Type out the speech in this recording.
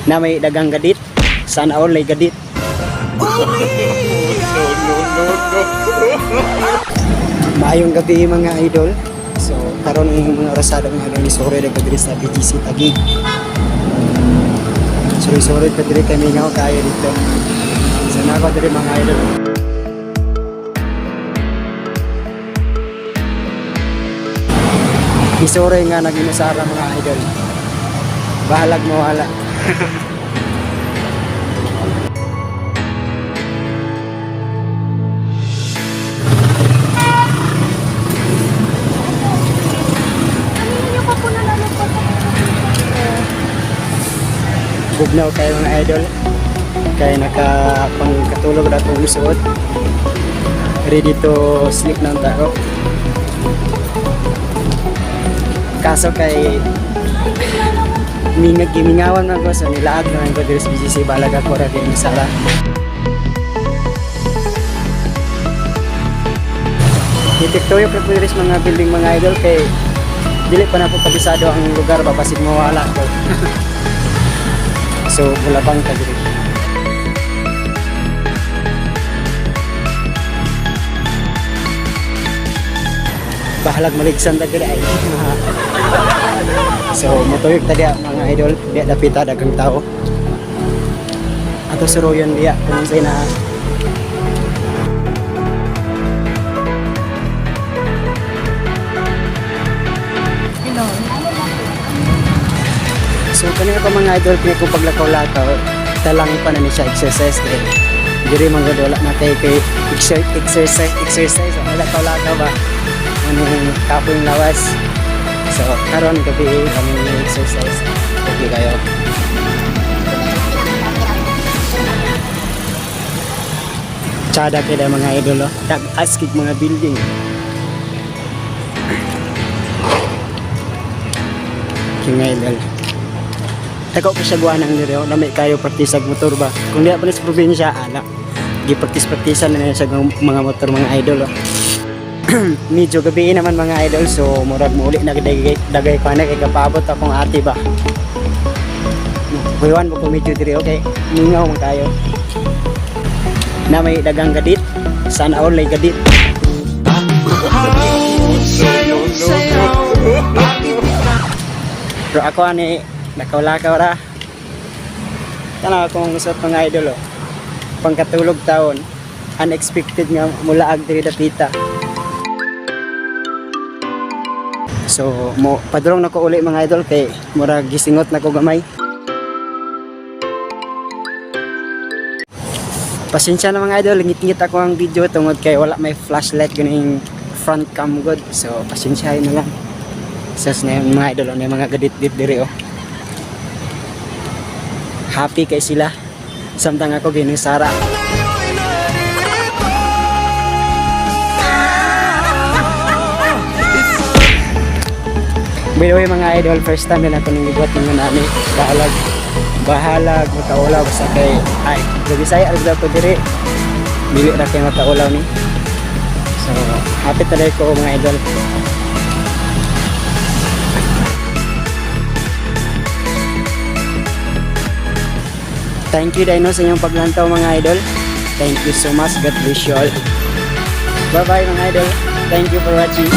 Na may dagang gadit. Sana all ay gadit. No, no, no, no. Maayong gabi, mga idol. So, karon ang mga orasada, mga idol, ni Sorry ko diri sa BGC Taguig. Sorry, sorry pa diri kay mingaw kayo dito. So, na ako diri, mga idol. Isore nga nag-inusara, mga idol. Bahalag mawala. Kanina pa po nalalagpas ako. Bugnaw kayo, mga idol. Kaya nakapangkatulog na itong isuot. Ready to sleep ng tao. Kaso kay mingag gimingawan man ko, so nilaag naman ko diri sa BGC, balag ako ra kay sala. Itik-tuyok na po diri sa mga building, mga idol, kay dili pa na po kabisado ang lugar ba, basig mawala ko. So, bulabang ta diri. Bahalag maligsan ta diri ay. So, mutuyok ta diya, mga idol, diya dapita daghang tao. Ato suruyon diya kung unsay naa. So kanina pa, mga idol, kini kong paglakaw-lakaw, talang pa na ni siya exercise kay diri man gud wala na kay exercise exercise ang lakaw-lakaw ba ano kapoy yung lawas. So karon gabi kami ni exercise. Okay kayo. Tsada kay mga idol, oh. Tag-as kig mga building. Kay mga idol. Tako ko siya guwanang diri oh, lami kayo practice ag motor ba. Kung diha pa ni sa probinsya, ala. Gi-practice-practicean na niya sa mga motor, mga idol, oh. Medyo gabi naman, mga idol, so murag muuli na dagay dagay ko na kay kapaabot akong ate ba. Huiwan mo ko medyo diri, okay. Mingaw man kayo. Na may dagang gadit. Sana all ay gadit. No, no, no. Pero ako ani lakaw-lakaw ra. Tanaw akong usot, mga idol, oh. Pangkatulog taon. Unexpected nga mulaag diri dapita. So mo padrong na ko uli, mga idol, kay murag gisingot na ko gamay. Pasensya na, mga idol, ngit-ngit ako ang video tungod kay wala may flashlight ganing front cam god. So pasensya na lang. Sas na yung mga idol, ano yung mga gadit-dit diri oh. Happy kay sila. Samtang ako ginusara. By the way, mga idol, first time din ako nangiguat ng nani. Bahalag, bahalag, makaulaw basta kay, ay, Bisaya alas ko diri. Dili ra kay makaulaw ni. So, happy talaga ko, mga idol. Thank you Dino sa inyong paglantaw, mga idol. Thank you so much. God bless you all. Bye-bye, mga idol. Thank you for watching.